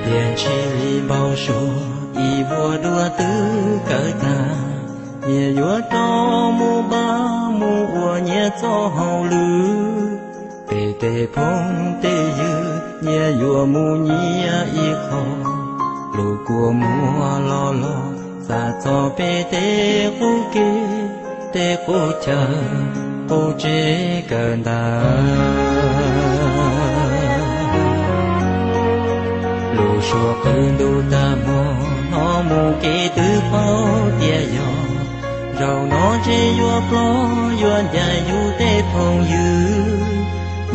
Tiam ntshis li npau suav ib vuag dua twb kawg tag, nyias yuav rov mus npaj mus ua nyias txoj hauj lwm. Peb tej phooj tej ywg nyias yuav mus nyias ib qho, lub kua muag los los xav txog peb tej qub kev, tej qub chaw, qub tsev kawg ntawd. Lub suab qw ntuj tag hmo, hnov mus kev twb paub tias yog, zaum no ntshe yuav plob yuav ncaim yus tej phooj ywg.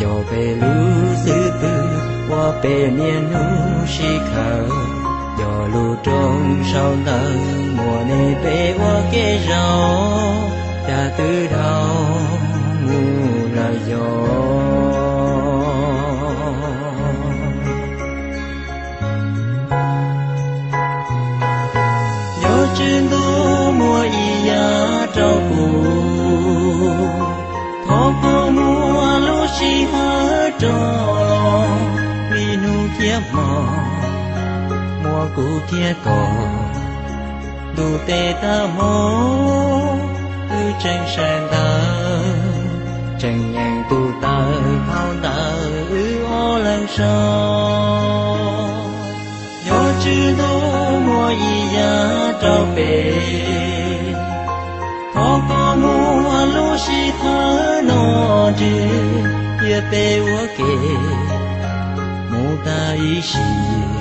Yog peb lub xub pwg ua peb niaj hnub sib khawm, yog lub rooj sau ntawv muaj nej peb ua kev zaum, cas twb dhau mus lawm yog. Yog Tswv Ntuj muaj ib yam rau kuv, thov koj muab lub sij hawm rau, vim hnub thiab hmo muaj kuv thiab koj, ntuj tes tag hmo wb tseem sawv ntawd, tseem nyeem tus taw phau ntawv wb ob leeg sau. Yog Tswv Ntuj muaj ib yam rau peb, thov koj muab lub sij hawm no ntswj, cia peb ua ke mus tag ib sim,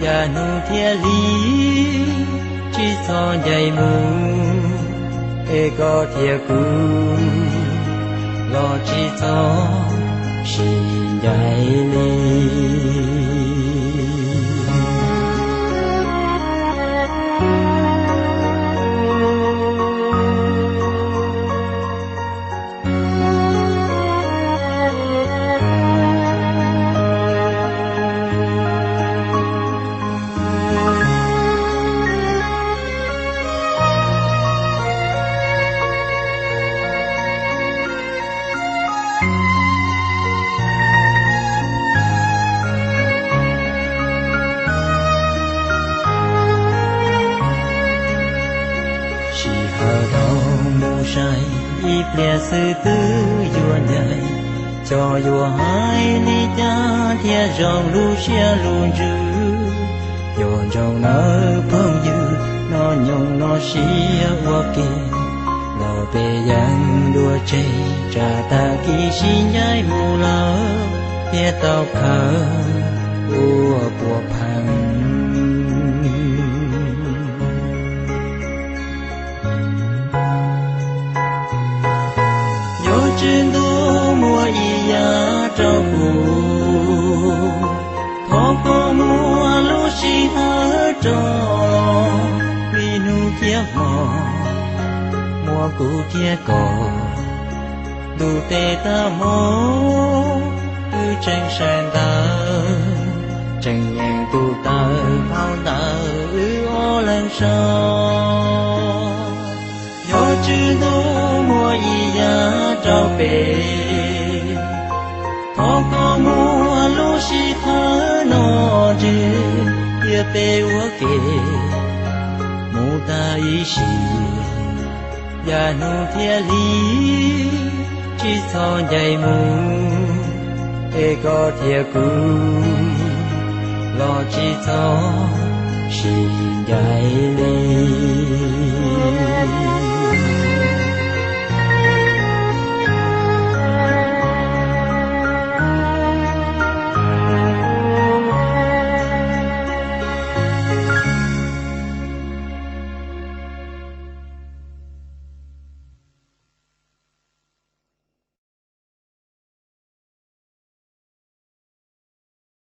yav hnub thiab hli tsis txhob ncaim mus, es koj thiab kuv los tsis txhob sib ncaim li. Sij hawm dhau mus sai, ib pliag xwb twb yuav ncaim, xyov yuav hais li cas thiaj zoo lub siab lub ntsws. Yuav ntsoov nawb phooj ywg, nyob nyoos no sib ua ke, los peb yeej dua tseg, tsam tag kis sib ncaim mus lawm thiaj tau khaws ua puas pheej. Yog Tswv Ntuj muaj ib yam rau kuv, thov koj muab lub sij hawm rau, vim hnub thiab hmo muaj kuv thiab koj, ntuj tes tag hmo wb tseem sawv ntawd, tseem nyeem tus taw phau ntawv wb ob leeg sau. Yog Tswv Ntuj muaj ib yam rau peb, thov koj muab lub sij hawm no ntswj, cia peb ua ke mus tag ib sim, yav hnub thiab hli tsis txhob ncaim mus, es koj thiab kuv los tsis txhob sib ncaim li.